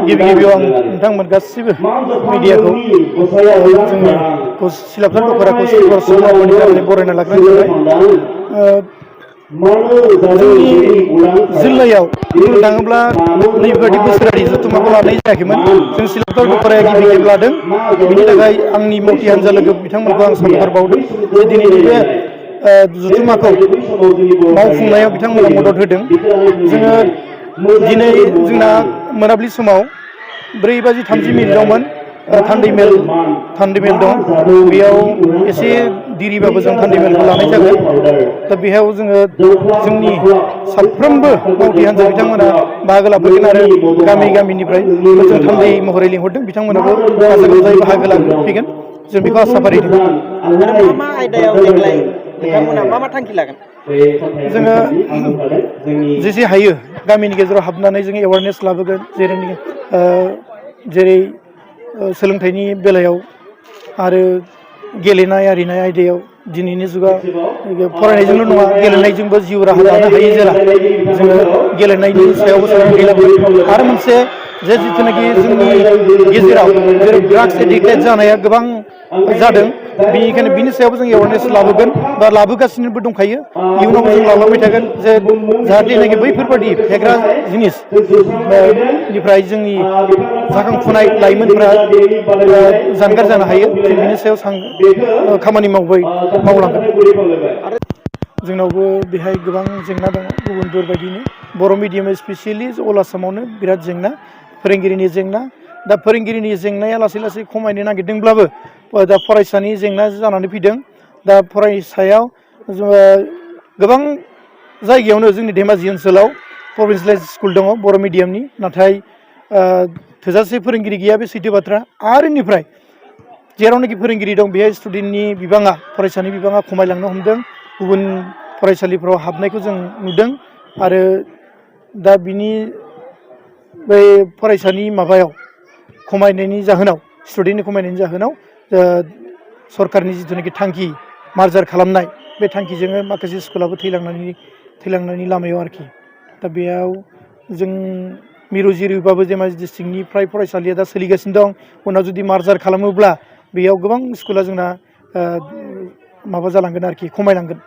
गिबि गिबियाव आं नोंथांमोन गासिबो मिडियाखौ जोंनि सिलाफोर दखरा कौशल समावनि थाखाय बरायना लाग्रोनाय जाबाय। जोंनि जिल्लायाव बुंनो थाङोब्ला नैबेबायदि बोसोरारि जथुम्माखौ लानाय जायाखैमोन। जों सिलाफोर दखराया गिबि खेब लादों। बेनि थाखाय आंनि मावथि हान्जा लोगो बिथांमोनखौ आं साबायखर बावदों जे दिनैनि बे जथुम्माखौ मावफुंनायाव बिथांमोना मदद होदों। जोङो दिनै जोंना मोनाबिलि समाव 4:30 थान्दै मेल दं। बेयाव एसे दिरिबाबो जों थान्दै मेलखौ लानाय जागोन। दा बेयाव जोङो जोंनि साफ्रोमबो मावथि हान्जा बिथांमोना बाहागो लाफैगोन आरो गामिनिफ्राय जों थान्दै महरै लिंहरदों। बिथांमोनाबो गाजा गोमजायै बाहागो लाफैगोन। जों बेखौ आसा फारिदों। मा आयदायाव देग्लाय नोंथांमोना मा थांखि लागोन? जोङो जेसे हायो गामिनि गेजेराव हाबनानै जों एवारनेस लाबोगोन। जेरै सोलोंथाइनि बेलायाव आरो गेलेनाय आरिनाय आयदायाव दिनैनि जुगाव फरायनायजोंल' नङा गेलेनायजोंबो जिउ राहा दानो हायो जेला जोङो गेलेनायनि सायावबो सोलोंथाइ लाबोगोन। आरो मोनसे जे जिथुनाखि जोंनि गेजेराव जेरै ड्राग्स एडिक्टेड जानाया गोबां जादों। बेनिखायनो बिनि सायावबो जों एवारनेस लाबोगोन बा लाबोगासिनोबो दंखायो। इयुनावबो जों लालांबाय थागोन जे जाहाथे बैफोरबादि फेग्रा जिनिस निफ्राय जोंनि जाखांफुनाय लाइमोनफोरा जानगार जानो हायो। जों बिनि सायाव खामानि मावलांगोन। जोंनावबो बेहाय गोबां जेंना दङ। गुबुनफोर बायदिनो बर' मिडियाम स्पेसियेलि अल आसामावनो बिराद जेंना, फोरोंगिरिनि जेंना। दा फोरोंगिरिनि जेंनाया लासै लासै खमायनो नागिरदोंब्लाबो दा फरायसानि जेंना जानानै फैदों। दा फरायसायाव जोङो गोबां जायगायावनो जोंनि धेमाजि ओनसोलाव प्रभिन्सियेलाइज स्कुल दङ बर' मिडियामनि, नाथाय थोजासे फोरोंगिरि गैया बे सैथो बाथ्रा। आरो इनिफ्राय जेरावनाखि फोरोंगिरि दं बेहाय स्टुडेन्टनि बिबाङा फरायसानि बिबाङा खमायलांनो हमदों। गुबुन फरायसालिफ्राव हाबनायखौ जों नुदों। आरो दा बिनि बै फरायसानि माबायाव खमायनायनि जाहोनाव स्टुडेन्टनि खमायनायनि जाहोनाव सरकारनि जिथुनाखि थांखि मार्जार खालामनाय बे थांखिजोंनो माखासे स्कुलाबो थैलांनायनि लामायाव आरोखि। दा बेयाव जों मिरु जिरुबाबो धेमाजि डिस्ट्रिक्टनि फ्राय फरायसालिया दा सोलिगासिनो दं। उनाव जुदि मार्जार खालामोब्ला बेयाव गोबां स्कुला जोंना माबा जालांगोन आरोखि, खमायलांगोन।